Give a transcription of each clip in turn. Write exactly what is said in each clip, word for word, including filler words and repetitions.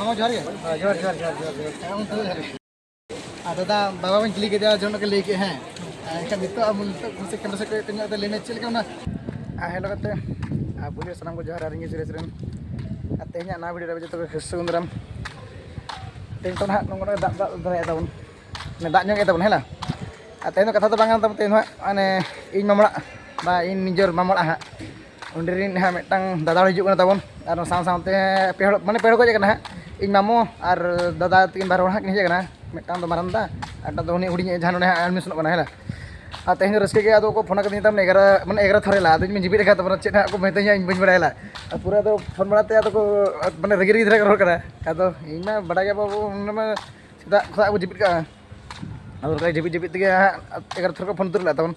ᱦᱚᱸ, ᱡᱚᱦᱟᱨ ᱜᱮ᱾ ᱦᱮᱸ, ᱡᱚᱦᱟᱨ, ᱡᱚᱦᱟᱨ, ᱡᱚᱦᱟᱨ, ᱡᱚᱦᱟᱨ, ᱡᱚᱦᱟᱨ᱾ ᱦᱮᱸ, ᱜᱚᱢᱠᱮ, ᱡᱚᱦᱟᱨ ᱜᱮ᱾ ᱟᱨ ᱫᱟᱫᱟ, ᱵᱟᱵᱟ ᱵᱚᱱ ᱠᱩᱞᱤ ᱠᱮᱫᱮᱭᱟ, ᱡᱚᱱᱚᱜ ᱠᱚ ᱞᱟᱹᱭ ᱠᱮᱫ, ᱦᱮᱸ᱾ ᱟᱨ ᱮᱱᱠᱷᱟᱱ ᱱᱤᱛᱚᱜ ᱟᱵᱚ ᱱᱤᱛᱚᱜ ᱠᱷᱚᱱ ᱥᱮ ᱠᱮᱢᱨᱟ ᱥᱮᱫ ᱠᱚᱭᱚᱜ ᱠᱟᱛᱮ ᱧᱚᱜ ᱛᱮ ᱞᱟᱹᱭ ᱢᱮ, ᱪᱮᱫ ᱞᱮᱠᱟ ᱚᱱᱟ? ᱟᱨ ᱦᱮᱞᱳ ᱠᱟᱛᱮ, ᱟᱨ ᱵᱚᱞᱮ ᱥᱟᱱᱟᱢ ᱠᱚ ᱡᱚᱦᱟᱨ, ᱟᱨ ᱤᱧ ᱜᱮ ᱥᱩᱨᱮᱥ ᱨᱮᱱ᱾ ᱟᱨ ᱛᱮᱦᱮᱧᱟᱜ ᱱᱟᱣᱟ ᱵᱷᱤᱰᱤᱭᱳ ᱨᱮ ᱡᱚᱛᱚ ᱠᱚ ᱥᱟᱹᱜᱩᱱ ᱫᱟᱨᱟᱢ᱾ ᱛᱮᱦᱮᱧ ᱛᱚ ᱱᱟᱦᱟᱜ ᱱᱚᱝᱠᱟ ᱫᱟᱜ, ᱫᱟᱜ ᱫᱟᱲᱮᱭᱟᱜ ᱛᱟᱵᱚᱱ, ᱢᱟᱱᱮ ᱫᱟᱜ ᱧᱚᱜ ᱮᱫ ᱛᱟᱵᱚᱱ, ᱦᱮᱸ ᱞᱟ? ᱟᱨ ᱛᱮᱦᱮᱧ ᱫᱚ ᱠᱟᱛᱷᱟ ᱫᱚ ᱵᱟᱝ ᱠᱟᱱ ᱛᱟᱵᱚᱱ, ᱛᱮᱦᱮᱧ ᱫᱚ ᱦᱟᱸᱜ ᱢᱟᱱᱮ ᱤᱧ ᱢᱟᱢᱚ ᱚᱲᱟᱜ ᱵᱟ ᱤᱧ ᱱᱤᱡᱮᱨ ᱢᱟᱢᱚ ᱚᱲᱟᱜ ᱦᱟᱸᱜ, ᱚᱸᱰᱮ ᱨᱤᱱ ᱦᱟᱸᱜ ᱢᱤᱫᱴᱟᱝ ᱫᱟᱫᱟ ᱦᱚᱲ ᱦᱤᱡᱩᱜ ᱠᱟᱱᱟ ᱛᱟᱵᱚᱱ, ᱟᱨ ᱥᱟᱶ ᱥᱟᱶᱛᱮ ᱯᱮ ᱦᱚᱲ, ᱢᱟᱱᱮ ᱯᱮ ᱦᱚᱲ ᱠᱚ ᱦᱮᱡ ᱟᱠᱟᱱᱟ ᱦᱟᱸᱜ, ᱤᱧ ᱢᱟᱢᱚ ᱟᱨ ᱫᱟᱫᱟ ᱛᱟᱹᱠᱤᱱ ᱵᱟᱨ ᱦᱚᱲ ᱦᱟᱸᱜ ᱠᱤᱱ ᱦᱮᱡ ᱟᱠᱟᱱᱟ, ᱢᱤᱫᱴᱟᱝ ᱫᱚ ᱢᱟᱨᱟᱝ ᱫᱟ, ᱟᱨ ᱢᱤᱫᱴᱟᱝ ᱫᱚ ᱩᱱᱤ ᱦᱩᱰᱤᱧ ᱡᱟᱦᱟᱸ ᱱᱚᱰᱮ ᱦᱟᱸᱜ ᱮᱰᱢᱤᱥᱚᱱᱚᱜ ᱠᱟᱱᱟ, ᱦᱮᱸ ᱞᱟ? ᱟᱨ ᱛᱮᱦᱮᱧ ᱫᱚ ᱨᱟᱹᱥᱠᱟᱹ ᱜᱮ, ᱟᱫᱚ ᱠᱚ ᱯᱷᱳᱱ ᱠᱟᱹᱫᱤᱧᱟ ᱛᱟᱵᱚᱱ ᱮᱜᱟᱨᱚ, ᱢᱟᱱᱮ ᱮᱜᱟᱨᱚ ᱛᱷᱚᱨ ᱞᱟ, ᱟᱫᱚᱧ ᱢᱮᱱ ᱡᱤᱵᱤᱫ ᱟᱠᱟᱫ ᱛᱟᱵᱚᱱᱟ, ᱪᱮᱫ ᱦᱟᱸᱜ ᱠᱚ ᱢᱮᱛᱟᱹᱧᱟ ᱤᱧ ᱵᱟᱹᱧ ᱵᱟᱲᱟᱭᱟ ᱞᱟ᱾ ᱟᱨ ᱯᱩᱨᱟᱹ ᱟᱫᱚ ᱯᱷᱳᱱ ᱵᱟᱲᱟ ᱛᱮ ᱟᱫᱚ ᱠᱚ ᱢᱟᱱᱮ ᱨᱟᱹᱜᱤ ᱨᱟᱹᱜᱤ ᱫᱷᱟᱨᱟ ᱠᱚ ᱨᱚᱲ ᱠᱟᱱᱟ᱾ ᱟᱫᱚ ᱤᱧ ᱢᱟ ᱵᱟᱰᱟᱭ ᱜᱮ ᱵᱟᱹᱵᱩ, ᱚᱱᱟ ᱢᱟ ᱥᱮᱛᱟᱜ ᱠᱷᱚᱱᱟᱜ ᱵᱚ ᱡᱟᱹᱯᱤᱫ ᱠᱟᱜᱼᱟ᱾ ᱟᱫᱚ ᱚᱱᱠᱟ ᱡᱟᱹᱯᱤᱫ ᱡᱟᱹᱯᱤᱫ ᱛᱮᱜᱮ ᱦᱟᱸᱜ ᱮᱜᱟᱨᱚ ᱛᱷᱚᱨ ᱠᱚ ᱯᱷᱳᱱ ᱩᱛᱟᱹᱨ ᱞᱮᱫ ᱛᱟᱵᱚᱱ᱾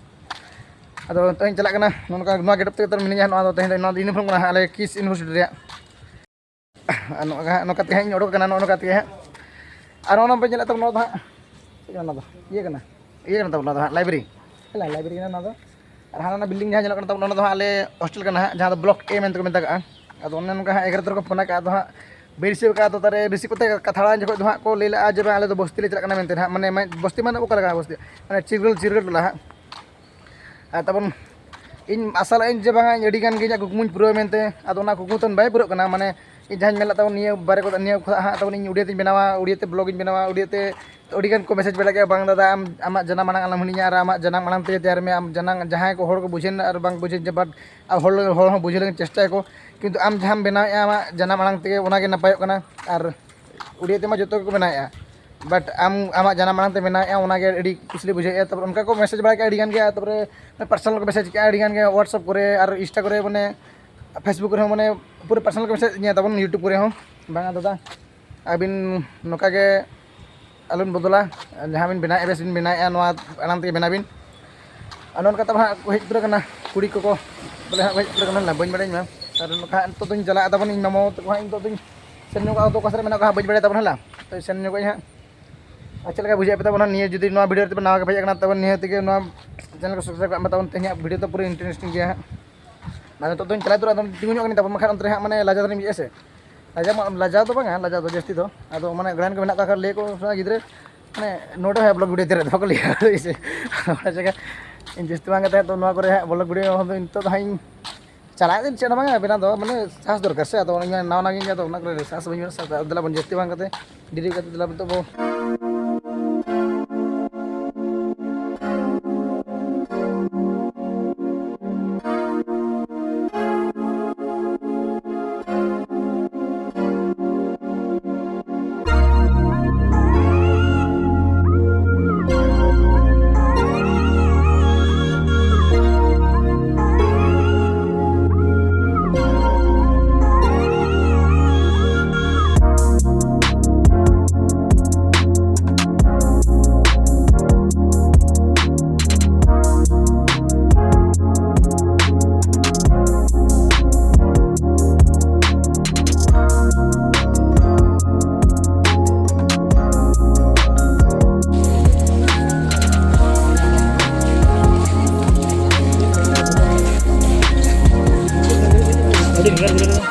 ᱟᱫᱚ ᱱᱤᱛᱚᱜ ᱤᱧ ᱪᱟᱞᱟᱜ ᱠᱟᱱᱟ, ᱱᱚᱜᱼᱚ ᱱᱚᱝᱠᱟ ᱱᱚᱣᱟ ᱜᱮᱴᱟᱯ ᱛᱮᱜᱮ ᱛᱚ ᱢᱤᱱᱟᱹᱧᱟ ᱦᱟᱸᱜ, ᱱᱚᱣᱟ ᱫᱚ ᱛᱮᱦᱮᱧ ᱫᱚ ᱱᱚᱣᱟ ᱫᱚ ᱤᱭᱩᱱᱤᱯᱷᱚᱨᱢ ᱠᱟᱱᱟ ᱦᱟᱸᱜ, ᱟᱞᱮ ᱠᱤᱥ ᱤᱭᱩᱱᱤᱵᱷᱟᱨᱥᱤᱴᱤ ᱨᱮᱭᱟᱜ᱾ ᱟᱨ ᱱᱚᱜᱼᱚ ᱱᱚᱝᱠᱟ ᱦᱟᱸᱜ ᱱᱚᱝᱠᱟ ᱛᱮᱦᱮᱧ ᱤᱧ ᱚᱰᱚᱠ ᱠᱟᱱᱟ, ᱱᱚᱜᱼᱚ ᱱᱚᱝᱠᱟ ᱛᱮᱜᱮ ᱦᱟᱸᱜ᱾ ᱟᱨ ᱱᱚᱜᱼᱚ ᱱᱚᱣᱟ ᱯᱮ ᱧᱮᱞᱮᱫ ᱛᱟᱵᱚᱱᱟ, ᱱᱚᱣᱟ ᱫᱚ ᱦᱟᱸᱜ ᱪᱮᱫ ᱠᱟᱱᱟ? ᱱᱚᱣᱟ ᱫᱚ ᱤᱭᱟᱹ ᱠᱟᱱᱟ ᱛᱟᱵᱚᱱᱟ, ᱱᱚᱣᱟ ᱫᱚ ᱦᱟᱸᱜ ᱞᱟᱭᱵᱨᱮᱨᱤ᱾ ᱦᱮᱸ, ᱞᱟᱭᱵᱨᱮᱨᱤ ᱠᱟᱱᱟ ᱱᱚᱣᱟ ᱫᱚ᱾ ᱟᱨ ᱦᱟᱱᱟ ᱚᱱᱟ ᱵᱤᱞᱰᱤᱝ ᱡᱟᱦᱟᱸ ᱧᱮᱞᱚᱜ ᱠᱟᱱ ᱛᱟᱵᱚᱱᱟ, ᱚᱱᱟ ᱫᱚ ᱦᱟᱸᱜ ᱟᱞᱮ ᱦᱳᱥᱴᱮᱞ ᱠᱟᱱᱟ ᱦᱟᱸᱜ, ᱡᱟᱦᱟᱸ ᱫᱚ ᱵᱞᱚᱠ ᱮ ᱢᱮᱱᱛᱮ ᱠᱚ ᱢᱮᱛᱟᱜᱼᱟ᱾ ᱟᱫᱚ ᱚᱱᱮ ᱱᱚᱝᱠᱟ ᱦᱟᱸᱜ ᱮᱜᱟᱨᱚ ᱛᱟᱹᱨᱤᱠᱷ ᱠᱚ ᱯᱷᱳᱱ ᱟᱠᱟᱫᱼᱟ, ᱟᱫᱚ ᱦᱟᱸᱜ ᱵᱟᱹᱧ ᱨᱤᱥᱤᱵᱷ ᱟᱠᱟᱫᱼᱟ᱾ ᱟᱫᱚ ᱛᱟᱦᱚᱞᱮ ᱵᱮᱥᱤ ᱠᱚᱛᱮ ᱠᱟᱛᱷᱟ ᱵᱟᱲᱟ ᱡᱚᱠᱷᱚᱡ ᱫᱚ ᱦᱟᱸᱜ ᱠᱚ ᱞᱟᱹᱭ ᱞᱮᱫᱼᱟ ᱡᱮ, "ᱵᱟᱝ, ᱟᱞᱮ ᱫᱚ ᱵᱚᱥᱛᱤ ᱞᱮ ᱪᱟᱞᱟᱜ ᱠᱟᱱᱟ" ᱢᱮᱱᱛᱮ ᱦᱟᱸᱜ, ᱢᱟᱱᱮ, ᱢᱟ-, ᱵᱚᱥᱛᱤ ᱢᱟᱱᱮ ᱚᱠᱟ ᱞᱮᱠᱟ ᱵᱚᱥᱛᱤ? ᱢᱟᱱᱮ, ᱪᱤᱨᱜᱟᱹᱞ, ᱪᱤᱨᱜᱟᱹᱞ ᱴᱚᱞᱟ ᱦᱟᱸᱜ᱾ ᱟᱨ ᱛᱟᱵᱚᱱ ᱤᱧ ᱟᱥᱟ ᱞᱮᱫ ᱟᱹᱧ ᱡᱮ, ᱵᱟᱝᱟ, ᱤᱧ ᱟᱹᱰᱤ ᱜᱟᱱ ᱜᱮ ᱤᱧᱟᱹᱜ ᱠᱩᱠᱢᱩᱧ ᱯᱩᱨᱟᱹᱣᱟ ᱢᱮᱱᱛᱮ, ᱟᱫᱚ ᱚᱱᱟ ᱠᱩᱠᱢᱩ ᱛᱟᱵᱚᱱ ᱵᱟᱭ ᱯᱩᱨᱟᱹᱜ ᱠᱟᱱᱟ᱾ ᱢᱟᱱᱮ, ᱤᱧ ᱡᱟᱦᱟᱸᱧ ᱢᱮᱱ ᱞᱮᱫ ᱛᱟᱵᱚᱱ ᱱᱤᱭᱟᱹ ᱵᱟᱨᱮ ᱠᱚ, ᱱᱤᱭᱟᱹ ᱠᱷᱚᱱᱟᱜ ᱦᱟᱸᱜ ᱛᱟᱵᱚᱱ ᱤᱧ ᱩᱰᱤᱭᱟᱹ ᱛᱮᱧ ᱵᱮᱱᱟᱣᱟ, ᱩᱰᱤᱭᱟᱹ ᱛᱮ ᱵᱞᱚᱜ ᱤᱧ ᱵᱮᱱᱟᱣᱟ, ᱩᱰᱤᱭᱟᱹ ᱛᱮ ᱟᱹᱰᱤ ᱜᱟᱱ ᱠᱚ ᱢᱮᱥᱮᱡᱽ ᱵᱟᱲᱟ ᱠᱮᱫᱼᱟ, "ᱵᱟᱝ ᱫᱟᱫᱟ, ᱟᱢ ᱟᱢᱟᱜ ᱡᱟᱱᱟᱢ ᱟᱲᱟᱝ ᱟᱞᱚᱢ ᱦᱤᱲᱤᱧᱟ, ᱟᱨ ᱟᱢᱟᱜ ᱡᱟᱱᱟᱢ ᱟᱲᱟᱝ ᱛᱮᱜᱮ ᱛᱮᱭᱟᱨ ᱢᱮ, ᱟᱢ ᱡᱟᱱᱟᱢ, ᱡᱟᱦᱟᱸᱭ ᱠᱚ ᱦᱚᱲ ᱠᱚ ᱵᱩᱡᱷᱟᱹᱣ ᱟᱨ ᱵᱟᱝ ᱵᱩᱡᱷᱟᱹᱣ ᱡᱮ, but ᱟᱨ ᱦᱚᱲ, ᱦᱚᱲ ᱦᱚᱸ ᱵᱩᱡᱷᱟᱹᱣ ᱞᱟᱹᱜᱤᱫ ᱪᱮᱥᱴᱟᱭᱟᱠᱚ, ᱠᱤᱱᱛᱩ ᱟᱢ ᱡᱟᱦᱟᱸᱢ ᱵᱮᱱᱟᱣᱮᱫᱼᱟ ᱟᱢᱟᱜ ᱡᱟᱱᱟᱢ ᱟᱲᱟᱝ ᱛᱮᱜᱮ, ᱚᱱᱟᱜᱮ ᱱᱟᱯᱟᱭᱚᱜ ᱠᱟᱱᱟ᱾ ᱟᱨ ᱩᱰᱤᱭᱟᱹ ᱛᱮᱢᱟ ᱡᱚᱛᱚ ᱜᱮᱠᱚ ᱵᱮᱱᱟᱣᱮᱫᱼᱟ, but ᱟᱢ ᱟᱢᱟᱜ ᱡᱟᱱᱟᱢ ᱟᱲᱟᱝ ᱛᱮ ᱵᱮᱱᱟᱣᱮᱫᱼᱟ, ᱚᱱᱟᱜᱮ ᱟᱹᱰᱤ ᱠᱩᱥᱤ ᱞᱮ ᱵᱩᱡᱷᱟᱹᱣᱮᱫᱼᱟ᱾" ᱛᱟᱨᱯᱚᱨᱮ ᱚᱱᱠᱟ ᱠᱚ ᱢᱮᱥᱮᱡᱽ ᱵᱟᱲᱟ ᱠᱮᱫᱼᱟ ᱟᱹᱰᱤ ᱜᱟᱱ ᱜᱮ, ᱛᱟᱨᱯᱚᱨᱮ ᱯᱟᱨᱥᱚᱱᱟᱞ ᱠᱚ ᱢᱮᱥᱮᱡᱽ ᱠᱮᱫᱼᱟ ᱟᱹᱰᱤ ᱜᱟᱱ ᱜᱮ, WhatsApp ᱠᱚᱨᱮ ᱟᱨ Insta ᱠᱚᱨᱮ, ᱢᱟᱱᱮ, Facebook ᱠᱚᱨᱮ ᱦᱚᱸ, ᱢᱟᱱᱮ, ᱯᱩᱨᱟᱹ ᱯᱟᱨᱥᱚᱱᱟᱞ ᱠᱚ ᱢᱮᱥᱮᱡᱽ ᱤᱧᱟ ᱛᱟᱵᱚᱱ, YouTube ᱠᱚᱨᱮ ᱦᱚᱸ, "ᱵᱟᱝᱟ ᱫᱟᱫᱟ, ᱟᱹᱵᱤᱱ ᱱᱚᱝᱠᱟ ᱜᱮ ᱟᱞᱚᱵᱤᱱ ᱵᱚᱫᱚᱞᱟ, ᱡᱟᱦᱟᱸ ᱵᱤᱱ ᱵᱮᱱᱟᱣᱮᱫᱼᱟ, ᱵᱮᱥ ᱵᱤᱱ ᱵᱮᱱᱟᱣᱮᱫᱼᱟ, ᱱᱚᱣᱟ ᱟᱲᱟᱝ ᱛᱮᱜᱮ ᱵᱮᱱᱟᱣ ᱵᱤᱱ᱾" ᱟᱨ ᱱᱚᱜᱼᱚ ᱱᱚᱝᱠᱟ ᱛᱟᱵᱚᱱ ᱦᱟᱸᱜ ᱠᱚ ᱦᱮᱡ ᱩᱛᱟᱹᱨ ᱟᱠᱟᱱᱟ ᱠᱩᱲᱤ ᱠᱚᱠᱚ, ᱵᱚᱞᱮ ᱦᱟᱸᱜ ᱠᱚ ᱦᱮᱡ ᱩᱛᱟᱹᱨ ᱟᱠᱟᱱᱟ, ᱵᱟᱹᱧ ᱵᱟᱲᱟᱭᱟ ᱤᱧ ᱢᱟ᱾ ᱟᱨ ᱱᱚᱝᱠᱟ ᱦᱟᱸᱜ ᱱᱤᱛᱚᱜ ᱫᱚᱧ ᱪᱟᱞᱟᱜᱼᱟ ᱛᱟᱵᱚᱱ, ᱤᱧ ᱢᱟᱢᱚ ᱛᱟᱠᱚ ᱦᱟᱸᱜ ᱱᱤᱛᱚᱜ ᱫᱚᱧ ᱥᱮᱱ ᱧᱚᱜᱚᱜᱼᱟ, ᱟᱫᱚ ᱚᱠᱟ ᱥᱮᱫ ᱨᱮ ᱢᱮᱱᱟᱜ ᱠᱚᱣᱟ ᱦᱟᱸᱜ ᱵᱟᱹᱧ ᱵᱟᱲᱟᱭᱟ ᱛᱟᱵᱚᱱ, ᱦᱮᱸ ᱞᱟ᱾ ᱛᱚ ᱥᱮᱱ ᱧᱚᱜᱚᱜ ᱟᱹᱧ ᱦᱟᱸᱜ᱾ ᱟᱨ ᱪᱮᱫ ᱞᱮᱠᱟ ᱵᱩᱡᱷᱟᱹᱣᱮᱫ ᱯᱮ ᱛᱟᱵᱚᱱᱟ ᱱᱤᱭᱟᱹ, ᱡᱩᱫᱤ ᱱᱚᱣᱟ ᱵᱷᱤᱰᱤᱭᱳ ᱨᱮ ᱱᱟᱣᱟ ᱜᱮ ᱯᱮ ᱦᱮᱡ ᱟᱠᱟᱱᱟ, ᱛᱟᱵᱚᱱ ᱱᱤᱦᱟᱹᱛ ᱜᱮ ᱱᱚᱣᱟ ᱪᱮᱱᱮᱞ ᱠᱚ ᱥᱟᱵᱥᱠᱨᱟᱭᱤᱵᱽ ᱠᱟᱜ ᱢᱮ ᱛᱟᱵᱚᱱ᱾ ᱛᱮᱦᱮᱧᱟᱜ ᱵᱷᱤᱰᱤᱭᱳ ᱫᱚ ᱯᱩᱨᱟᱹ ᱤᱱᱴᱟᱨᱮᱥᱴᱤᱝ ᱜᱮᱭᱟ ᱦᱟᱸᱜ᱾ ᱟᱨ ᱱᱤᱛᱚᱜ ᱫᱚᱧ ᱪᱟᱞᱟᱣ ᱩᱛᱟᱹᱨᱚᱜᱼᱟ, ᱟᱫᱚ ᱛᱤᱸᱜᱩ ᱧᱚᱜ ᱠᱟᱹᱱᱟᱹᱧ ᱛᱟᱵᱚᱱ, ᱵᱟᱠᱷᱟᱱ ᱚᱱᱛᱮ ᱨᱮ ᱦᱟᱸᱜ ᱢᱟᱱᱮ ᱞᱟᱡᱟ ᱫᱷᱟᱨᱟᱧ ᱵᱩᱡᱷᱟᱹᱜᱼᱟ ᱥᱮ᱾ ᱞᱟᱡᱟᱣ ᱢᱟ, ᱞᱟᱡᱟᱣ ᱫᱚ ᱵᱟᱝᱟ, ᱞᱟᱡᱟᱣ ᱫᱚ ᱡᱟᱹᱥᱛᱤ ᱫᱚ᱾ ᱟᱫᱚ ᱢᱟᱱᱮ ᱜᱟᱨᱰᱮᱱ ᱠᱚ ᱢᱮᱱᱟᱜ ᱠᱚ ᱠᱷᱟᱱ ᱞᱟᱹᱭ ᱠᱚ ᱥᱮ ᱜᱤᱫᱽᱨᱟᱹ, ᱢᱟᱱᱮ ᱱᱚᱰᱮ ᱦᱚᱸ ᱵᱞᱚᱜ ᱵᱷᱤᱰᱤᱭᱳ ᱫᱮᱨᱮᱫ ᱵᱟᱠᱚ ᱞᱟᱹᱭᱟ᱾ ᱦᱳᱭ ᱥᱮ᱾ ᱚᱱᱟ ᱪᱮᱠᱟ ᱤᱧ ᱡᱟᱹᱥᱛᱤ ᱵᱟᱝ ᱠᱟᱛᱮ ᱛᱚ ᱱᱚᱣᱟ ᱠᱚᱨᱮ ᱦᱟᱸᱜ ᱵᱞᱚᱜ ᱵᱷᱤᱰᱤᱭᱳ ᱦᱚᱸ ᱱᱤᱛᱚᱜ ᱫᱚ ᱦᱟᱸᱜ ᱤᱧ ᱪᱟᱞᱟᱜ ᱫᱤᱱ ᱪᱮᱫ ᱦᱚᱸ ᱵᱟᱝᱟ, ᱵᱮᱱᱟᱣ ᱫᱚ ᱢᱟᱱᱮ ᱥᱟᱦᱚᱥ ᱫᱚᱨᱠᱟᱨ ᱥᱮ᱾ ᱟᱫᱚ ᱤᱧ ᱱᱟᱣᱟ ᱱᱟᱣᱟ ᱜᱤᱧ, ᱟᱫᱚ ᱚᱱᱟ ᱠᱚᱨᱮ ᱥᱟᱦᱚᱥ ᱵᱟᱹᱧ ᱵᱮᱱᱟᱣ ᱥᱟᱦᱚᱥ᱾ ᱫᱮᱞᱟ ᱵᱚᱱ ᱡᱟᱹᱥᱛᱤ ᱵᱟᱝ ᱠᱟᱛᱮ ᱰᱮᱨᱤ ᱠᱟᱛᱮ ᱫᱮᱞᱟ ᱵᱚᱱ ᱱᱤᱛᱚᱜ ᱵᱚ ᱟᱹᱰᱤ ᱵᱷᱮᱜᱟᱨ ᱵᱷᱮᱜᱟᱨ᱾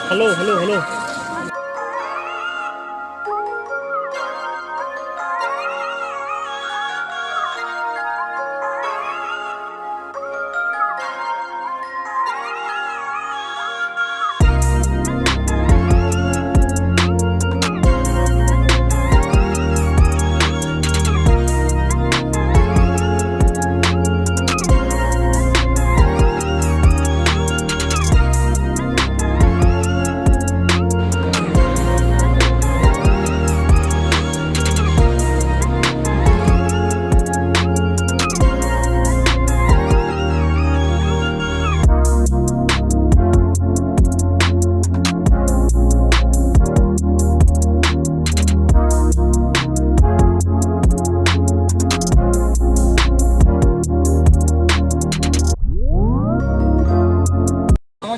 Hello, hello, hello.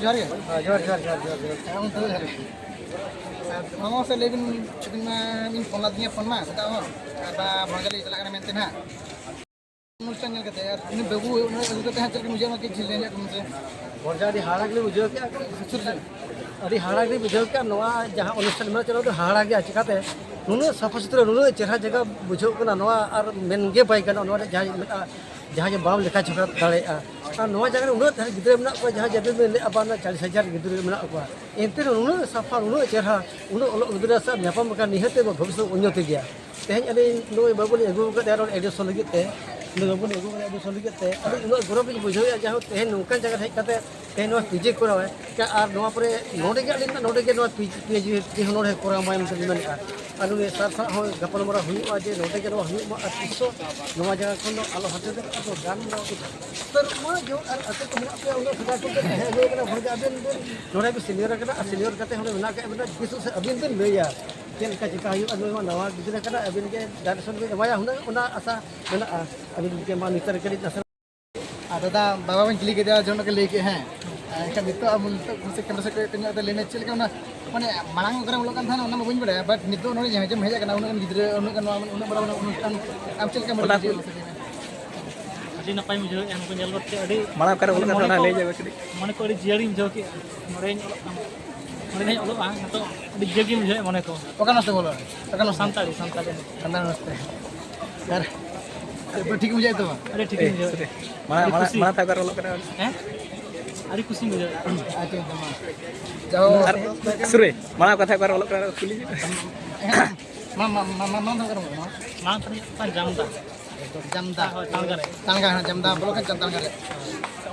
ᱡᱚᱦᱟᱨ ᱜᱮ᱾ ᱦᱮᱸ, ᱡᱚᱦᱟᱨ, ᱡᱚᱦᱟᱨ, ᱡᱚᱦᱟᱨ, ᱡᱚᱦᱟᱨ, ᱡᱚᱦᱟᱨ᱾ ᱦᱮᱸ, ᱜᱚᱢᱠᱮ, ᱡᱚᱦᱟᱨ ᱜᱮ᱾ ᱦᱚᱸ ᱥᱮ ᱞᱟᱹᱭ ᱵᱤᱱ, ᱟᱹᱵᱤᱱ ᱢᱟ ᱵᱤᱱ ᱯᱷᱳᱱ ᱟᱫᱤᱧᱟ, ᱯᱷᱳᱱ ᱢᱟ ᱥᱮᱛᱟᱜ ᱦᱚᱸ, ᱟᱨ ᱵᱟ ᱵᱷᱟᱜᱮ ᱞᱤᱧ ᱪᱟᱞᱟᱜ ᱠᱟᱱᱟ ᱢᱮᱱᱛᱮ ᱱᱟᱦᱟᱜ᱾ ᱚᱱᱩᱥᱴᱷᱟᱱ ᱧᱮᱞ ᱠᱟᱛᱮ ᱟᱨ ᱩᱱᱤ ᱵᱟᱹᱵᱩ ᱩᱱᱟᱹᱜ ᱟᱹᱜᱩ ᱠᱟᱛᱮ ᱦᱟᱸᱜ ᱪᱮᱫ ᱞᱮᱠᱟ ᱵᱩᱡᱷᱟᱹᱣ ᱢᱟ ᱠᱟᱹᱡ ᱞᱟᱹᱭ ᱧᱚᱜ ᱠᱟᱱᱟ ᱥᱮ᱾ ᱵᱚᱨᱡᱟ ᱟᱹᱰᱤ ᱦᱟᱦᱟᱲᱟᱜ ᱜᱮᱞᱤᱧ ᱵᱩᱡᱷᱟᱹᱣ ᱠᱮᱜᱼᱟ᱾ ᱥᱩᱨ ᱥᱮ᱾ ᱟᱹᱰᱤ ᱦᱟᱦᱟᱲᱟᱜ ᱜᱮᱞᱤᱧ ᱵᱩᱡᱷᱟᱹᱣ ᱠᱮᱜᱼᱟ᱾ ᱱᱚᱣᱟ ᱡᱟᱦᱟᱸ ᱚᱱᱩᱥᱴᱷᱟᱱ ᱢᱮᱱᱟᱜ ᱪᱟᱞᱟᱣ ᱫᱚ ᱦᱟᱦᱟᱲᱟᱜ ᱜᱮᱭᱟ᱾ ᱪᱤᱠᱟᱛᱮ ᱱᱩᱱᱟᱹᱜ ᱥᱟᱯᱷᱟ ᱥᱩᱛᱨᱟᱹ, ᱱᱩᱱᱟᱹᱜ ᱪᱮᱦᱨᱟ ᱡᱟᱭᱜᱟ ᱵᱩᱡᱷᱟᱹᱜ ᱠᱟᱱᱟ, ᱱᱚᱣᱟ ᱟᱨ ᱢᱮᱱ ᱜᱮ ᱵᱟᱭ ᱜᱟᱱᱚᱜᱼᱟ᱾ ᱱᱚᱣᱟ ᱨᱮ ᱡᱟᱦᱟᱸ ᱢᱮᱱᱟᱜᱼᱟ, ᱡᱟᱦᱟᱸ ᱡᱮ ᱵᱟᱢ ᱞᱮᱠᱷᱟ ᱡᱷᱚᱠᱟ ᱫᱟᱲᱮᱭᱟᱜᱼᱟ᱾ ᱟᱨ ᱱᱚᱣᱟ ᱡᱟᱭᱜᱟ ᱨᱮ ᱩᱱᱟᱹᱜ ᱰᱷᱮᱨ ᱜᱤᱫᱽᱨᱟᱹ ᱢᱮᱱᱟᱜ ᱠᱚᱣᱟ, ᱡᱟᱦᱟᱸ ᱡᱮ ᱟᱵᱤᱱ ᱵᱤᱱ ᱞᱟᱹᱭᱮᱫᱼᱟ ᱵᱟᱝ ᱪᱟᱞᱤᱥ ᱦᱟᱡᱟᱨ ᱜᱤᱫᱽᱨᱟᱹ ᱢᱮᱱᱟᱜ ᱠᱚᱣᱟ, ᱮᱱᱛᱮ ᱨᱮᱦᱚᱸ ᱱᱩᱱᱟᱹᱜ ᱥᱟᱯᱷᱟ, ᱱᱩᱱᱟᱹᱜ ᱪᱮᱦᱨᱟ, ᱩᱱᱟᱹᱜ ᱚᱞᱚᱜ ᱜᱤᱫᱽᱨᱟᱹ ᱥᱟᱶ ᱧᱟᱯᱟᱢ ᱞᱮᱠᱷᱟᱱ ᱱᱤᱦᱟᱹᱛ ᱜᱮ ᱵᱷᱚᱵᱤᱥᱥᱚᱛ ᱩᱱᱱᱚᱛᱤ ᱜᱮᱭᱟ᱾ ᱛᱮᱦᱮᱧ ᱟᱹᱞᱤᱧ ᱱᱩᱭ ᱵᱟᱹᱵᱩ ᱞᱤᱧ ᱟᱹᱜᱩ ᱟᱠᱟᱫᱮᱭᱟ ᱱᱚᱰᱮ admission ᱞᱟᱹᱜᱤᱫ ᱛᱮ, ᱱᱩᱭ ᱵᱟᱹᱵᱩ ᱞᱤᱧ ᱟᱹᱜᱩ ᱟᱠᱟᱫᱮᱭᱟ admission ᱞᱟᱹᱜᱤᱫ ᱛᱮ, ᱟᱹᱞᱤᱧ ᱩᱱᱟᱹᱜ ᱜᱚᱨᱚᱵᱽ ᱞᱤᱧ ᱵᱩᱡᱷᱟᱹᱣᱮᱫᱼᱟ, ᱡᱟᱭᱦᱳᱠ ᱛᱮᱦᱮᱧ ᱱᱚᱝᱠᱟᱱ ᱡᱟᱭᱜᱟ ᱨᱮ ᱦᱮᱡ ᱠᱟᱛᱮ ᱛᱮᱦᱮᱧ ᱱᱚᱣᱟ PG ᱠᱚᱨᱟᱣᱟᱭ᱾ ᱟᱨ ᱱᱚᱣᱟ ᱯᱚᱨᱮ ᱱᱚᱰᱮ ᱜᱮ ᱟᱹᱞᱤᱧ ᱫᱚ ᱱᱚᱰᱮ ᱜᱮ ᱱᱚᱣᱟ PG ᱦᱚᱸ ᱱᱚᱰᱮ ᱠᱚᱨᱟᱣ ᱢᱟᱭ ᱢᱮᱱᱛᱮ ᱞᱤᱧ ᱢᱮᱱᱮᱫᱼᱟ᱾ ᱟᱨ ᱩᱱᱤ ᱥᱟᱨ ᱥᱟᱞᱟᱜ ᱦᱚᱸ ᱜᱟᱯᱟᱞᱢᱟᱨᱟᱣ ᱦᱩᱭᱩᱜᱼᱟ ᱡᱮ ᱱᱚᱰᱮ ᱜᱮ ᱱᱚᱣᱟ ᱦᱩᱭᱩᱜ ᱢᱟ, ᱟᱨ ᱛᱤᱥ ᱦᱚᱸ ᱱᱚᱣᱟ ᱡᱟᱭᱜᱟ ᱠᱷᱚᱱ ᱫᱚ ᱟᱞᱚ ᱦᱟᱱᱛᱮ ᱫᱚ ᱟᱫᱚ ᱜᱟᱱ ᱫᱚ ᱩᱛᱟᱹᱨᱚᱜ ᱢᱟ᱾ ᱡᱮᱢᱚᱱ ᱟᱨ ᱟᱯᱮ ᱠᱚ ᱢᱮᱱᱟᱜ ᱯᱮᱭᱟ, ᱩᱱᱟᱹᱜ ᱥᱮᱫᱟᱭ ᱠᱷᱚᱱ ᱯᱮ ᱛᱟᱦᱮᱸ ᱟᱹᱜᱩ ᱟᱠᱟᱱᱟ, ᱵᱷᱚᱨ ᱜᱮ ᱟᱵᱮᱱ ᱵᱮᱱ ᱱᱚᱰᱮ ᱵᱮᱱ senior ᱟᱠᱟᱱᱟ, ᱟᱨ senior ᱠᱟᱛᱮ ᱦᱚᱸ ᱢᱮᱱᱟᱜ ᱟᱠᱟᱫ ᱵᱮᱱᱟ, ᱛᱤᱥ ᱥᱮ ᱟᱹᱵᱤᱱ ᱵᱮᱱ ᱞᱟᱹᱭᱟ ᱪᱮᱫ ᱞᱮᱠᱟ ᱪᱮᱠᱟ ᱦᱩᱭᱩᱜᱼᱟ? ᱱᱩᱭ ᱢᱟ ᱱᱟᱣᱟ ᱜᱤᱫᱽᱨᱟᱹ ᱠᱟᱱᱟ, ᱟᱹᱵᱤᱱ ᱜᱮ direction ᱵᱮᱱ ᱮᱢᱟᱭᱟ, ᱦᱩᱱᱟᱹᱝ ᱚᱱᱟ ᱟᱥᱟ ᱢᱮᱱᱟᱜᱼᱟ᱾ ᱟᱹᱵᱤᱱ ᱜᱮ ᱢᱟ ᱱᱤᱛᱟᱨ ᱠᱟᱹᱴᱤᱡ ᱱᱟᱥᱮ ᱟᱨ ᱫᱟᱫᱟ, ᱵᱟᱵᱟ ᱵᱮᱱ ᱠᱩᱞᱤ ᱠᱮᱫᱮᱭᱟ, ᱡᱚᱱᱚᱜ ᱜᱮ ᱞᱟᱹᱭ ᱠᱮᱫ, ᱦᱮᱸ᱾ ᱮᱱᱠᱷᱟᱱ ᱱᱤᱛᱚᱜ ᱟᱢ ᱱᱤᱛᱚᱜ ᱥᱮ ᱠᱮᱢᱨᱟ ᱥᱮᱫ ᱠᱚᱭᱚᱜ ᱠᱟᱛᱮ ᱧᱚᱜ ᱛᱮ ᱞᱟᱹᱭ ᱢᱮ, ᱪᱮᱫ ᱞᱮᱠᱟ ᱚᱱᱟ, ᱢᱟᱱᱮ, ᱢᱟᱲᱟᱝ ᱚᱠᱟᱨᱮᱢ ᱚᱞᱚᱜ ᱠᱟᱱ ᱛᱟᱦᱮᱱᱟ, ᱚᱱᱟ ᱢᱟ ᱵᱟᱹᱧ ᱵᱟᱲᱟᱭᱟ, but ᱱᱤᱛᱚᱜ ᱱᱚᱰᱮ ᱡᱟᱦᱟᱸ ᱡᱮᱢ ᱦᱮᱡ ᱟᱠᱟᱱᱟ, ᱩᱱᱟᱹᱜ ᱜᱟᱱ ᱜᱤᱫᱽᱨᱟᱹ, ᱩᱱᱟᱹᱜ ᱜᱟᱱ ᱱᱚᱣᱟ, ᱩᱱᱟᱹᱜ ᱵᱟᱲᱟ, ᱩᱱᱟᱹᱜ ᱚᱱᱩᱥᱴᱷᱟᱱ, ᱟᱢ ᱪᱮᱫ ᱞᱮᱠᱟᱢ ᱚᱱᱟ ᱵᱩᱡᱷᱟᱹᱣ ᱠᱮᱫᱟ? ᱟᱹᱰᱤ ᱱᱟᱯᱟᱭᱤᱧ ᱵᱩᱡᱷᱟᱹᱣᱮᱫᱼᱟ, ᱱᱩᱠᱩ ᱧᱮᱞ ᱠᱟᱛᱮ ᱟᱹᱰᱤ ᱢᱟᱲᱟᱝ ᱚᱠᱟᱨᱮ ᱚᱞᱚᱜ ᱠᱟᱱ ᱢᱚᱱᱮ ᱛᱟᱦᱮᱱᱟ, ᱠᱚ, ᱞᱟᱹᱭ ᱧᱚᱜ ᱢᱮ ᱠᱟᱹᱴᱤᱡ᱾ ᱢᱚᱱᱮ ᱠᱚ ᱟᱹᱰᱤ ᱡᱤᱭᱟᱹᱲᱤᱧ ᱵᱩᱡᱷᱟᱹᱣ ᱠᱮᱫᱼᱟ᱾ ᱱᱚᱰᱮᱧ ᱚᱞᱚᱜ ᱠᱟᱱᱟ, ᱱᱚᱰᱮᱧ ᱚᱞᱚᱜᱼᱟ, ᱱᱤᱛᱚᱜ ᱟᱹᱰᱤ ᱡᱤᱭᱟᱹᱲ ᱜᱤᱧ ᱵᱩᱡᱷᱟᱹᱣᱮᱫᱼᱟ ᱢᱚᱱᱮ ᱠᱚ᱾ ᱚᱠᱟ ᱱᱟᱥᱮ ᱵᱚᱞᱚ? ᱚᱠᱟ ᱱᱟᱥᱮ? ᱥᱟᱱᱛᱟᱲᱤ, ᱥᱟᱱᱛᱟᱲᱤ᱾ ᱥᱟᱱᱛᱟᱲᱤ ᱱᱟᱥᱮ᱾ ᱟᱨ ᱴᱷᱤᱠ ᱵᱩᱡᱷᱟᱹᱣᱮᱫ ᱛᱟᱢᱟ? ᱟᱹᱰᱤ ᱴᱷᱤᱠ ᱤᱧ ᱵᱩᱡᱷᱟᱹᱣᱮᱫᱼᱟ᱾ ᱢᱟᱲᱟᱝ, ᱟᱹᱰᱤ ᱢᱟᱲᱟᱝ, ᱠᱩᱥᱤ᱾ ᱢᱟᱲᱟᱝ ᱛᱷᱟᱠ ᱨᱮ ᱚᱞᱚᱜ ᱠᱟᱱᱟ᱾ ᱦᱮᱸ? ᱟᱹᱰᱤ ᱠᱩᱥᱤᱧ ᱵᱩᱡᱷᱟᱹᱣᱮᱫᱼᱟ᱾ ᱟᱪᱪᱷᱟ, ᱟᱪᱪᱷᱟ, ᱢᱟ᱾ ᱡᱟᱦᱳ᱾ ᱟᱨ ᱥᱩᱨᱮ, ᱢᱟᱲᱟᱝ ᱠᱟᱛᱷᱟ ᱚᱠᱟᱨᱮ ᱚᱞᱚᱜ ᱠᱟᱱᱟ? ᱠᱩᱞᱤ ᱢᱮ᱾ ᱢᱟ, ᱢᱟ, ᱢᱟ, ᱢᱟ, ᱢᱟ, ᱢᱟ, ᱢᱟ᱾ ᱢᱟᱲᱟᱝ ᱛᱟᱹᱞᱤᱧ ᱚᱠᱟ ᱡᱟᱢᱫᱟ᱾ ᱡᱟᱢᱫᱟ᱾ ᱦᱳᱭ, ᱛᱟᱞᱜᱟ ᱨᱮ᱾ ᱛᱟᱞᱜᱟ, ᱦᱮᱸ, ᱡᱟᱢᱫᱟ block ᱦᱮᱸ, ᱛᱟᱞᱜᱟ ᱨᱮ᱾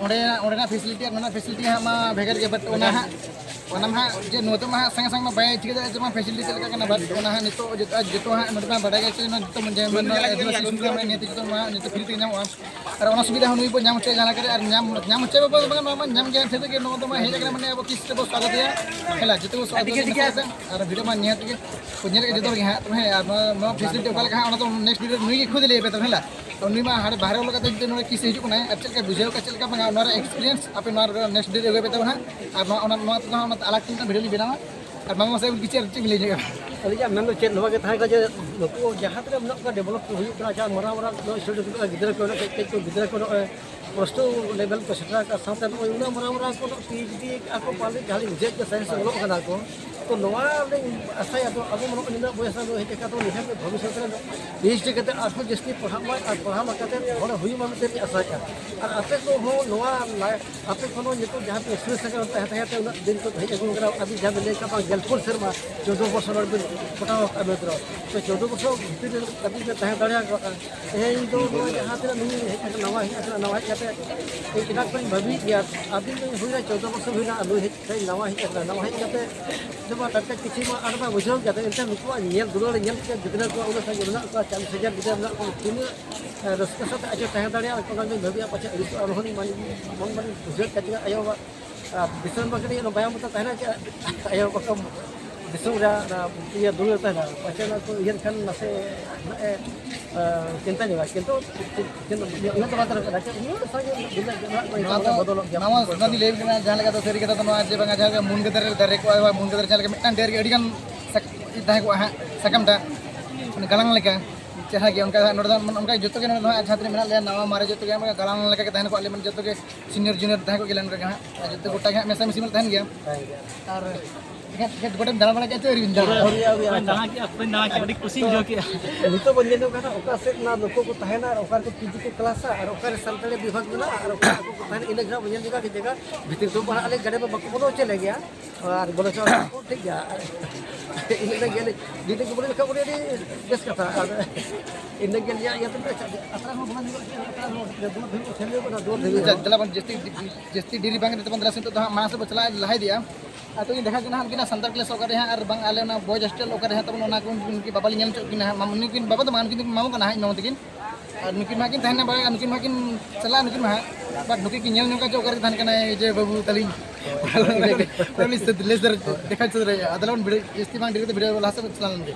ᱚᱸᱰᱮ, ᱚᱸᱰᱮᱱᱟᱜ facility ᱟᱨ ᱱᱚᱰᱮᱱᱟᱜ facility ᱦᱟᱸᱜ ᱢᱟ ᱵᱷᱮᱜᱟᱨ ᱜᱮᱭᱟ, but ᱚᱱᱟ ᱦᱟᱸᱜ, ᱚᱱᱟ ᱢᱟ ᱦᱟᱸᱜ ᱡᱮ ᱱᱚᱣᱟ ᱫᱚ ᱢᱟ ᱦᱟᱸᱜ ᱥᱟᱸᱜᱮ ᱥᱟᱸᱜᱮ ᱢᱟ ᱵᱟᱭ ᱪᱤᱠᱟᱹ ᱫᱟᱲᱮᱭᱟᱜᱼᱟ ᱡᱮ ᱢᱟ facility ᱪᱮᱫ ᱞᱮᱠᱟ ᱠᱟᱱᱟ, but ᱚᱱᱟ ᱦᱟᱸᱜ ᱱᱤᱛᱚᱜ ᱡᱚᱛᱚ, ᱡᱚᱛᱚ ᱦᱟᱸᱜ ᱱᱚᱰᱮ ᱢᱟ ᱵᱟᱰᱟᱭ ᱜᱮᱭᱟ ᱪᱮ ᱱᱚᱣᱟ ᱡᱚᱛᱚ ᱢᱟ ᱡᱮ ᱢᱮᱱ ᱟᱹᱫᱤᱵᱟᱹᱥᱤ ᱥᱠᱩᱞ ᱨᱮ ᱱᱤᱭᱟᱹ ᱡᱚᱛᱚ ᱢᱟ ᱱᱤᱛᱚᱜ free ᱛᱮᱜᱮ ᱧᱟᱢᱚᱜᱼᱟ᱾ ᱟᱨ ᱚᱱᱟ ᱥᱩᱵᱤᱫᱷᱟ ᱦᱚᱸ ᱱᱩᱭ ᱵᱚᱱ ᱧᱟᱢ ᱦᱚᱪᱚᱭᱟ ᱡᱟᱦᱟᱸ ᱞᱮᱠᱟ ᱨᱮ, ᱟᱨ ᱧᱟᱢ, ᱧᱟᱢ ᱦᱚᱪᱚᱭᱟ ᱵᱟᱵᱚ ᱫᱚ ᱵᱟᱝ, ᱱᱚᱣᱟ ᱢᱟ ᱧᱟᱢ ᱜᱮᱭᱟ, ᱴᱷᱤᱠ ᱜᱮ, ᱱᱚᱣᱟ ᱫᱚ ᱢᱟ ᱦᱮᱡ ᱟᱠᱟᱱᱟ, ᱢᱟᱱᱮ ᱟᱵᱚ ᱛᱤᱥ ᱨᱮᱵᱚ ᱥᱟᱨᱟ ᱫᱮᱭᱟ, ᱦᱮᱸ, ᱡᱚᱛᱚ ᱵᱚ ᱥᱟᱨᱟ ᱫᱮᱭᱟ, ᱟᱨ video ᱢᱟ ᱧᱮᱞ ᱛᱮᱜᱮ ᱠᱚ ᱧᱮᱞ ᱜᱮ ᱡᱚᱛᱚ ᱦᱚᱲ ᱜᱮ ᱦᱟᱸᱜ, ᱛᱚᱵᱮ ᱦᱮᱸ, ᱟᱨ ᱱᱚᱣᱟ, ᱱᱚᱣᱟ facility ᱚᱠᱟ ᱞᱮᱠᱟ ᱦᱟᱸᱜ, ᱚᱱᱟ ᱫᱚ next video ᱨᱮ ᱱᱩᱭ ᱜᱮ ᱠᱷᱩᱫ ᱞᱟᱹᱭ ᱟᱯᱮ ᱛᱟᱵᱚᱱ, ᱦᱮᱸ ᱞᱟ? ᱛᱚ ᱱᱩᱭ ᱢᱟ ᱦᱟᱸᱰᱮ ᱵᱟᱦᱨᱮ ᱚᱞᱚᱜ ᱠᱟᱛᱮ ᱡᱩᱫᱤ ᱱᱚᱰᱮ ᱠᱤᱥ ᱦᱤᱡᱩᱜ ᱠᱟᱱᱟᱭ, ᱟᱨ ᱪᱮᱫ ᱞᱮᱠᱟ ᱵᱩᱡᱷᱟᱹᱣ ᱠᱟᱜ, ᱪᱮᱫ ᱞᱮᱠᱟ ᱵᱟᱝᱟ, ᱚᱱᱟ ᱨᱮ experience ᱟᱯᱮ ᱱᱚᱣᱟ ᱨᱮ next video ᱨᱮ ᱟᱹᱜᱩᱭ ᱯᱮ ᱛᱟᱵᱚᱱ ᱦᱟᱸᱜ, ᱟᱨ ᱱᱚᱣᱟ, ᱚᱱᱟ, ᱱᱚᱣᱟ ᱛᱮᱫᱚ ᱦᱟᱸᱜ ᱚᱱᱟ ᱟᱞᱟᱜᱽ ᱛᱮ ᱢᱤᱫᱴᱟᱝ video ᱞᱤᱧ ᱵᱮᱱᱟᱣᱟ᱾ ᱟᱨ ᱢᱟᱢᱟ ᱥᱟᱦᱮᱵ ᱠᱤᱪᱷᱩ ᱟᱨ ᱪᱮᱫ ᱵᱤᱱ ᱞᱟᱹᱭ ᱧᱚᱜᱼᱟ? ᱟᱹᱞᱤᱧᱟᱜ ᱢᱮᱱ ᱫᱚ ᱪᱮᱫ ᱱᱚᱣᱟ ᱜᱮ ᱛᱟᱦᱮᱸ ᱠᱟᱱᱟ ᱡᱮ ᱱᱩᱠᱩ ᱡᱟᱦᱟᱸ ᱛᱤᱱᱟᱹᱜ ᱢᱮᱱᱟᱜ ᱠᱚᱣᱟ, ᱰᱮᱵᱷᱞᱚᱯ ᱠᱚ ᱦᱩᱭᱩᱜ ᱠᱟᱱᱟ, ᱡᱟᱦᱟᱸ ᱢᱟᱨᱟᱝ ᱢᱟᱨᱟᱝ ᱱᱚᱜᱼᱚᱭ ᱥᱴᱩᱰᱮᱱᱴ ᱠᱚ, ᱜᱤᱫᱽᱨᱟᱹ ᱠᱚ ᱢᱮᱱᱟᱜ ᱠᱚᱣᱟ, ᱠᱟᱹᱡ ᱠᱟᱹᱡ ᱠᱚ ᱜᱤᱫᱽᱨᱟᱹ ᱠᱚ ᱱᱚᱜᱼᱚᱭ ᱯᱞᱟᱥ ᱴᱩ ᱞᱮᱵᱮᱞ ᱠᱚ ᱥᱮᱴᱮᱨ ᱟᱠᱟᱫ ᱥᱟᱶᱛᱮ ᱱᱚᱜᱼᱚᱭ ᱩᱱᱟᱹᱜ ᱢᱟᱨᱟᱝ ᱢᱟᱨᱟᱝ ᱠᱚ ᱯᱤ ᱮᱭᱤᱪ ᱰᱤ ᱟᱠᱚ ᱯᱟᱞᱮ ᱡᱟᱦᱟᱸ ᱞᱤᱧ ᱵᱩᱡᱷᱟᱹᱣᱮᱫ ᱠᱚᱣᱟ ᱥᱟᱭᱮᱱᱥ ᱨᱮ ᱚᱞᱚᱜ ᱠᱟᱱᱟ ᱠᱚ, ᱛᱚ ᱱᱚᱣᱟ ᱞᱤᱧ ᱟᱥᱟᱭᱟ, ᱛᱚ ᱟᱵᱚ ᱢᱟ ᱱᱚᱜᱼᱚᱭ ᱱᱤᱱᱟᱹᱜ ᱵᱚᱭᱮᱥ ᱨᱮ ᱦᱮᱡ ᱟᱠᱟᱱ ᱛᱟᱵᱚᱱ, ᱱᱤᱦᱟᱹᱛ ᱜᱮ ᱵᱷᱚᱵᱤᱥᱥᱚᱛ ᱨᱮ ᱯᱤ ᱮᱭᱤᱪ ᱰᱤ ᱠᱟᱛᱮ ᱟᱨᱦᱚᱸ ᱡᱟᱹᱥᱛᱤ ᱯᱟᱲᱦᱟᱜ ᱢᱟᱭ ᱟᱨ ᱯᱟᱲᱦᱟᱣ ᱞᱮᱠᱟᱛᱮ ᱦᱚᱲ ᱦᱩᱭᱩᱜ ᱢᱟ ᱢᱮᱱᱛᱮ ᱞᱤᱧ ᱟᱥᱟᱭᱮᱫᱼᱟ᱾ ᱟᱨ ᱟᱯᱮ ᱠᱚᱦᱚᱸ ᱱᱚᱣᱟ ᱞᱟ-, ᱟᱯᱮ ᱠᱷᱚᱱ ᱦᱚᱸ ᱱᱤᱛᱚᱜ ᱡᱟᱦᱟᱸ ᱛᱤᱱᱟᱹᱜ ᱥᱩᱨ ᱥᱟᱺᱜᱤᱧ ᱨᱮ ᱛᱟᱦᱮᱸ ᱛᱟᱦᱮᱸ ᱛᱮ ᱩᱱᱟᱹᱜ ᱫᱤᱱ ᱠᱚ ᱦᱮᱡ ᱟᱹᱜᱩ ᱠᱟᱱᱟ, ᱟᱹᱵᱤᱱ ᱡᱟᱦᱟᱸ ᱵᱤᱱ ᱞᱟᱹᱭ ᱠᱟᱜ ᱵᱟᱝ ᱜᱮᱞ ᱯᱩᱱ ᱥᱮᱨᱢᱟ, ᱪᱳᱫᱽᱫᱳ ᱵᱚᱪᱷᱚᱨ ᱦᱚᱲ ᱵᱤᱱ ᱠᱷᱟᱴᱟᱣ ᱟᱠᱟᱫᱼᱟ ᱢᱮᱱᱛᱮ, ᱛᱚ ᱪᱳᱫᱽᱫᱳ ᱵᱚᱪᱷᱚᱨ ᱵᱷᱤᱛᱤᱨ ᱨᱮ ᱟᱹᱵᱤᱱ ᱵᱤᱱ ᱛᱟᱦᱮᱸ ᱫᱟᱲᱮ ᱟᱠᱟᱫᱼᱟ᱾ ᱛᱮᱦᱮᱧ ᱫᱚ ᱱᱚᱣᱟ ᱡᱟᱦᱟᱸ ᱛᱤᱱᱟᱹᱜ ᱱᱩᱭ ᱦᱮᱡ ᱟᱠᱟᱱᱟ, ᱱᱟᱣᱟ ᱦᱮᱡ ᱟᱠᱟᱱᱟ, ᱱᱟᱣᱟ ᱦᱮᱡ ᱠᱟᱛᱮ ᱤᱧ ᱮᱴᱟᱜ ᱠᱚᱧ ᱵᱷᱟᱹᱵᱤᱭᱮᱫ ᱜᱮᱭᱟ᱾ ᱟᱹᱵᱤᱱ ᱫᱚ ᱦᱩᱭᱱᱟ ᱪᱳᱫᱽᱫᱳ ᱵᱚᱪᱷᱚᱨ ᱦᱩᱭᱱᱟ, ᱟᱨ ᱱᱩᱭ ᱦᱮᱡ ᱠᱟᱛᱮ ᱱᱟᱣᱟ ᱦᱮᱡ ᱟᱠᱟᱱᱟ, ᱱᱟᱣᱟ ᱦᱮᱡ ᱠᱟᱛᱮ ᱡᱮᱢᱚᱱ ᱴᱟᱴᱠᱟ ᱠᱤᱪᱷᱩ ᱢᱟ ᱟᱨ ᱢᱟ ᱵᱩᱡᱷᱟᱹᱣ ᱜᱮᱭᱟ, ᱮᱱᱛᱮ ᱱᱩᱠᱩᱣᱟᱜ ᱧᱮᱞ ᱫᱩᱞᱟᱹᱲ ᱧᱮᱞ ᱛᱮ ᱜᱤᱫᱽᱨᱟᱹ ᱠᱚ ᱩᱱᱟᱹᱜ ᱥᱟᱸᱜᱮ ᱢᱮᱱᱟᱜ ᱠᱚᱣᱟ, ᱪᱟᱞᱤᱥ ᱦᱟᱡᱟᱨ ᱜᱤᱫᱽᱨᱟᱹ ᱢᱮᱱᱟᱜ ᱠᱚᱣᱟ, ᱛᱤᱱᱟᱹᱜ ᱨᱟᱹᱥᱠᱟᱹ ᱥᱟᱛᱮ ᱟᱡ ᱦᱚᱸ ᱛᱟᱦᱮᱸ ᱫᱟᱲᱮᱭᱟᱜᱼᱟ, ᱚᱱᱟ ᱜᱮ ᱵᱷᱟᱹᱵᱤᱭᱟ᱾ ᱯᱟᱪᱷᱮ ᱟᱹᱲᱤᱥᱚᱜᱼᱟ, ᱟᱨᱦᱚᱸ ᱞᱤᱧ ᱢᱟᱱ-, ᱢᱚᱱ ᱢᱟᱞᱤᱧ ᱵᱩᱡᱷᱟᱹᱣ ᱠᱮᱫ ᱜᱮ, ᱟᱭᱳ ᱵᱟᱵᱟ, ᱟᱨ ᱫᱤᱥᱚᱢ ᱵᱟᱹᱜᱤ ᱞᱟᱹᱜᱤᱫ ᱚᱱᱟ ᱵᱟᱭᱟᱢ ᱠᱚ ᱛᱟᱦᱮᱱᱟ ᱪᱮ? ᱟᱭᱳ ᱵᱟᱵᱟ ᱠᱚ ᱫᱤᱥᱚᱢ ᱨᱮ ᱚᱱᱟ ᱤᱭᱟᱹ ᱫᱩᱞᱟᱹᱲ ᱛᱟᱦᱮᱱᱟ, ᱯᱟᱪᱷᱮ ᱚᱱᱟ ᱠᱚ ᱩᱭᱦᱟᱹᱨ ᱠᱷᱟᱱ ᱱᱟᱥᱮ ᱱᱟᱜᱼᱮ, ᱟᱨ ᱪᱤᱱᱛᱟ ᱧᱚᱜᱟ, ᱠᱤᱱᱛᱩ ᱪᱤᱱ-, ᱪᱤᱱ-, ᱩᱭᱦᱟᱹᱨ ᱫᱚ ᱵᱟᱝ ᱛᱟᱦᱮᱱᱟ, ᱪᱮᱫ ᱩᱱᱟᱹᱜ ᱥᱟᱸᱜᱮ ᱩᱱᱟᱹᱜ ᱜᱤᱫᱽᱨᱟᱹ ᱢᱮᱱᱟᱜ ᱠᱚᱣᱟ, ᱱᱚᱣᱟ ᱮᱱᱠᱷᱟᱱ ᱫᱚ ᱵᱚᱫᱚᱞᱚᱜ ᱜᱮᱭᱟ᱾ ᱱᱟᱣᱟ ᱥᱚᱱᱟᱞᱤ ᱞᱟᱹᱭ ᱠᱟᱱᱟ, ᱡᱟᱦᱟᱸ ᱞᱮᱠᱟ ᱫᱚ ᱥᱟᱹᱨᱤ ᱠᱟᱛᱷᱟ ᱫᱚ ᱱᱚᱣᱟ ᱡᱮ ᱵᱟᱝᱟ, ᱡᱟᱦᱟᱸ ᱞᱮᱠᱟ ᱢᱩᱱᱜᱟᱹ ᱫᱟᱨᱮ ᱨᱮ ᱫᱟᱨᱮ ᱠᱚᱜᱼᱟ, ᱢᱩᱱᱜᱟᱹ ᱫᱟᱨᱮ ᱡᱟᱦᱟᱸ ᱞᱮᱠᱟ ᱢᱤᱫᱴᱟᱝ ᱰᱟᱹᱨ ᱜᱮ ᱟᱹᱰᱤ ᱜᱟᱱ ᱥᱟᱠ-, ᱛᱟᱦᱮᱸ ᱠᱚᱜᱼᱟ ᱦᱟᱸᱜ, ᱥᱟᱠᱟᱢ ᱴᱟᱜ ᱚᱱᱟ ᱜᱟᱞᱟᱝ ᱞᱮᱠᱟ ᱪᱮᱦᱨᱟ ᱜᱮ᱾ ᱚᱱᱠᱟ ᱦᱟᱸᱜ ᱱᱚᱰᱮ ᱫᱚ ᱚᱱᱠᱟ ᱡᱚᱛᱚ ᱜᱮ ᱱᱚᱰᱮ ᱫᱚ ᱦᱟᱸᱜ ᱡᱟᱦᱟᱸ ᱛᱤᱱᱟᱹᱜ ᱢᱮᱱᱟᱜ ᱞᱮᱭᱟ, ᱱᱟᱣᱟ ᱢᱟᱨᱮ ᱡᱚᱛᱚ ᱜᱮ ᱚᱱᱠᱟ ᱜᱟᱞᱟᱝ ᱞᱮᱠᱟ ᱜᱮ ᱛᱟᱦᱮᱱ ᱠᱚᱜᱼᱟ, ᱟᱞᱮ ᱢᱟᱱᱮ ᱡᱚᱛᱚ ᱜᱮ ᱥᱤᱱᱤᱭᱚᱨ ᱡᱩᱱᱤᱭᱚᱨ ᱛᱟᱦᱮᱸ ᱠᱚᱜ ᱜᱮᱭᱟ ᱱᱚᱰᱮ ᱜᱮ ᱦᱟᱸᱜ, ᱟᱨ ᱡᱚᱛᱚ ᱜᱚᱴᱟ ᱜᱮ ᱦᱟᱸᱜ ᱢᱮᱥᱟ ᱢᱤᱥᱤ ᱢᱟ ᱛᱟᱦᱮᱱ ᱜᱮᱭᱟ᱾ ᱦᱮᱸ, ᱜᱮ᱾ ᱟᱨ ᱮᱱᱠᱷᱟᱱ ᱠᱷᱮᱛ ᱜᱚᱴᱟᱢ ᱫᱟᱬᱟ ᱵᱟᱲᱟ ᱠᱮᱫᱼᱟ ᱪᱮ ᱟᱹᱣᱨᱤ ᱵᱤᱱ ᱫᱟᱬᱟ? ᱟᱹᱣᱨᱤ, ᱟᱹᱣᱨᱤ, ᱟᱹᱣᱨᱤ᱾ ᱵᱟᱹᱧ ᱫᱟᱬᱟ ᱠᱮᱫᱼᱟ, ᱵᱟᱹᱧ ᱫᱟᱬᱟ ᱠᱮᱫᱼᱟ, ᱟᱹᱰᱤ ᱠᱩᱥᱤᱧ ᱵᱩᱡᱷᱟᱹᱣ ᱠᱮᱫᱼᱟ᱾ ᱱᱤᱛᱚᱜ ᱵᱚᱱ ᱧᱮᱞ ᱧᱚᱜ ᱠᱟᱱᱟ, ᱚᱠᱟ ᱥᱮᱫ ᱚᱱᱟ ᱱᱩᱠᱩ ᱠᱚ ᱛᱟᱦᱮᱱᱟ ᱟᱨ ᱚᱠᱟ ᱨᱮᱠᱚ ᱯᱤᱡᱤ ᱠᱚ ᱠᱞᱟᱥᱟ ᱟᱨ ᱚᱠᱟ ᱨᱮ ᱥᱟᱱᱛᱟᱲᱤ ᱵᱤᱵᱷᱟᱜᱽ ᱢᱮᱱᱟᱜᱼᱟ ᱟᱨ ᱚᱠᱟ ᱨᱮᱠᱚ ᱛᱟᱦᱮᱱᱟ, ᱤᱱᱟᱹ ᱡᱟᱭᱜᱟ ᱵᱚᱱ ᱧᱮᱞ ᱧᱚᱜᱟ, ᱟᱹᱰᱤ ᱡᱟᱭᱜᱟ ᱵᱷᱤᱛᱤᱨ ᱠᱚ ᱯᱟᱲᱦᱟᱜ ᱞᱟᱹᱜᱤᱫ ᱜᱟᱹᱰᱤ ᱢᱟ ᱵᱟᱠᱚ ᱵᱚᱞᱚ ᱦᱚᱪᱚ ᱞᱮ ᱜᱮᱭᱟ᱾ ᱟᱨ ᱵᱚᱞᱚ ᱦᱚᱪᱚ ᱴᱷᱤᱠ ᱜᱮᱭᱟ᱾ ᱤᱱᱟᱹ ᱜᱮ ᱡᱩᱫᱤ ᱠᱚ ᱵᱚᱞᱚ ᱞᱮᱠᱷᱟᱱ ᱟᱹᱰᱤ ᱵᱮᱥ ᱠᱟᱛᱷᱟ᱾ ᱟᱨ ᱤᱱᱟᱹ ᱜᱮ ᱤᱭᱟᱹ, ᱤᱭᱟᱹ ᱛᱮ ᱟᱥᱲᱟ ᱦᱚᱸ ᱵᱟᱝ ᱦᱩᱭᱩᱜᱼᱟ, ᱟᱥᱲᱟ ᱦᱚᱸ ᱫᱩᱣᱟᱹᱨ ᱫᱷᱟᱹᱵᱤᱡ ᱠᱚ ᱥᱮᱱ ᱦᱩᱭᱩᱜ ᱠᱟᱱᱟ, ᱫᱩᱣᱟᱹᱨ ᱫᱷᱟᱹᱵᱤᱡ ᱟᱪᱪᱷᱟ, ᱦᱚᱸ᱾ ᱫᱮᱞᱟ ᱵᱚᱱ ᱡᱟᱹᱥᱛᱤ, ᱡᱟᱹᱥᱛᱤ ᱰᱮᱨᱤ ᱵᱟᱝ ᱠᱟᱛᱮ ᱛᱟᱵᱚᱱ ᱫᱮᱞᱟ ᱥᱮ ᱱᱤᱛᱚᱜ ᱫᱚ ᱦᱟᱸᱜ ᱢᱟᱲᱟᱝ ᱥᱮᱫ ᱵᱚᱱ ᱪᱟᱞᱟᱣ ᱞᱟᱦᱟ ᱤᱫᱤᱜᱼᱟ᱾ ᱟᱨ ᱛᱚ ᱤᱧ ᱫᱮᱠᱷᱟᱣ ᱠᱮᱫᱟ ᱦᱟᱸᱜ ᱩᱱᱠᱤᱱᱟᱜ ᱥᱟᱱᱛᱟᱲ ᱠᱞᱟᱥ ᱚᱠᱟᱨᱮ ᱦᱟᱸᱜ ᱟᱨ ᱵᱟᱝ ᱟᱞᱮ ᱚᱱᱟ ᱵᱚᱭᱮᱡᱽ ᱦᱳᱥᱴᱮᱞ ᱚᱠᱟᱨᱮ ᱦᱟᱸᱜ ᱛᱟᱵᱚᱱ, ᱚᱱᱟ ᱠᱚ ᱩᱱᱠᱤᱱ ᱵᱟᱵᱟ ᱞᱤᱧ ᱧᱮᱞ ᱦᱚᱪᱚ ᱠᱤᱱᱟ ᱦᱟᱸᱜ, ᱢᱟᱢ-, ᱱᱩᱠᱤᱱ ᱵᱟᱵᱟ ᱫᱚ ᱵᱟᱝ, ᱱᱩᱠᱤᱱ ᱫᱚ ᱢᱟᱢᱩ ᱠᱟᱱᱟ ᱦᱟᱸᱜ, ᱤᱧ ᱢᱟᱢᱩ ᱛᱟᱹᱠᱤᱱ᱾ ᱟᱨ ᱱᱩᱠᱤᱱ ᱢᱟ ᱠᱤᱱ ᱛᱟᱦᱮᱱᱟ ᱵᱟᱲᱟᱭᱟ, ᱱᱩᱠᱤᱱ ᱢᱟ ᱠᱤᱱ ᱪᱟᱞᱟᱜᱼᱟ, ᱱᱩᱠᱤᱱ ᱢᱟ ᱦᱟᱸᱜ, but ᱱᱩᱠᱤᱱ ᱠᱤᱱ ᱧᱮᱞ ᱧᱚᱜᱟ ᱡᱮ ᱚᱠᱟᱨᱮ ᱛᱟᱦᱮᱱ ᱠᱟᱱᱟᱭ ᱡᱮ ᱵᱟᱹᱵᱩ ᱛᱟᱹᱞᱤᱧ᱾ ᱩᱱᱤ ᱥᱮᱫ ᱞᱮ ᱥᱮᱫ ᱫᱮᱠᱷᱟ ᱦᱚᱪᱚ ᱫᱟᱲᱮᱭᱟᱜᱼᱟ᱾ ᱟᱫᱚ ᱵᱚᱱ ᱵᱷᱤᱰᱤᱭᱳ ᱡᱟᱹᱥᱛᱤ ᱵᱟᱝ ᱰᱮᱨᱤ ᱠᱟᱛᱮ ᱵᱷᱤᱰᱤᱭᱳ ᱞᱟᱦᱟ ᱥᱮᱫ ᱵᱚᱱ ᱪᱟᱞᱟᱣ ᱞᱮᱱ ᱜᱮ᱾